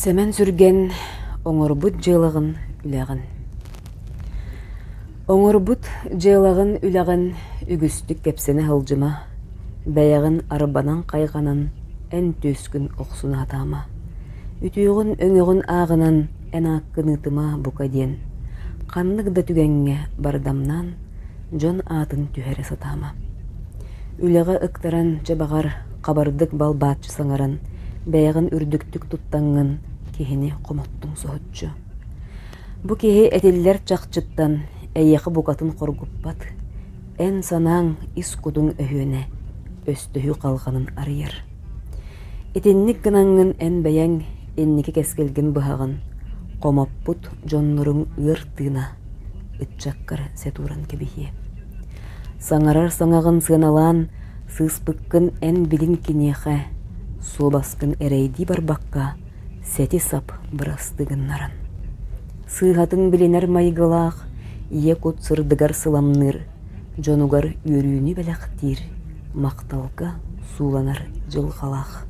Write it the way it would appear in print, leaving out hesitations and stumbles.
Сэмэн Сүргэн оҥорбут дьыалаҕын үлэҕин. Оҥорбут дьыалаҕын үлэҕин үгүстүк кэпсэнэ сылдьыма, бэйэҕин арбанан хайҕанан эн түөскүн охсуна сатаама. Үтүөҕүн өҥөҕүн ааҕынан эн ааккын ыытыма бука диэн, ханнык да түгэҥҥэ бардамнаан дьон аатын түһэрэ сатаама. Үлэҕэ ыктаран, чэ баҕар, хабардык балбааччы саҥаран, бэйэҕин үрдүктүк туттаҥҥын киһини хомоттуҥ соһуччу. Бу киһи этиллэр чахчыттан эйиэхэ букатын хоргуппат, эн санааҥ ис кутуҥ өһүөнэ өстөһүү халҕанын арыйар. Итинник гынаҥҥын эн бэйэҥ инники кэскилгин быһаҕын, хомоппут дьонноруҥ ыар тыына ыччаккар сэт ууран кэбиһиэ. Саҥарар саҥаҕын сыаналаан, сыыспыккын эн билин киниэхэ, суобаскын эрэйдии барбакка, сэти-сап бырастыы гыннаран. Сыыһатын билинэр майгылаах, ийэ кут сырдыгар сыламныыр, дьонугар үөрүүнү бэлэхтиир, махталга сууланар дьылҕалаах.